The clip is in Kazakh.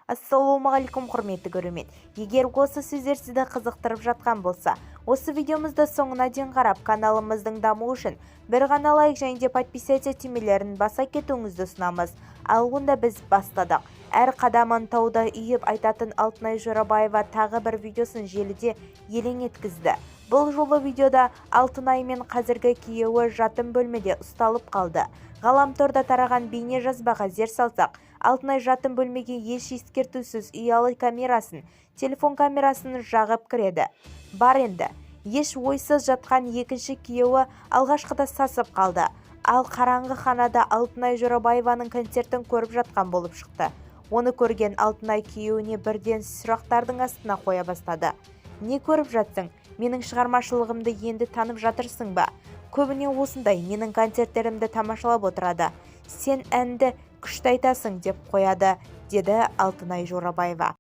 Ассалаумағалейкум, құрметті көрермен! Егер осы сөздер сізді қызықтырып жатқан болса, осы видеомызды соңына дейін қарап, каналымыздың дамуы үшін бір ғана лайк және де подписаться түймелерін баса кетуіңізді ұсынамыз. Ал онда біз бастадық. Әр қадамын таудай үйіп айтатын Алтынай Жорабаева тағы бір видеосын желіде елең еткізді. Бұл жолы видеода Алтынай мен қазіргі күйеуі жатын бөлмеде ұсталып қалды. Ғаламторда тараған бейне жазбаға зер салсақ, Алтынай жатын бөлмеге еш ескертусіз ұялы камерасын, телефон камерасын жағып кіреді. Бар енді, еш ойсыз жатқан екінші күйеуі алғашқыда сасып қалды. Ал қараңғы ханада Алтынай Жорабаеваның концертін көріп жатқан болып шықты. Оны көрген Алтынай күйеуіне бірден сұрақтардың астына қоя бастады. «Не көріп жатсың? Менің шығармашылығымды енді танып жатырсың ба? Көбіне осындай менің концерттерімді тамашалап отырады. Сен әнді күшті айтасың деп қояды», – деді Алтынай Жорабаева.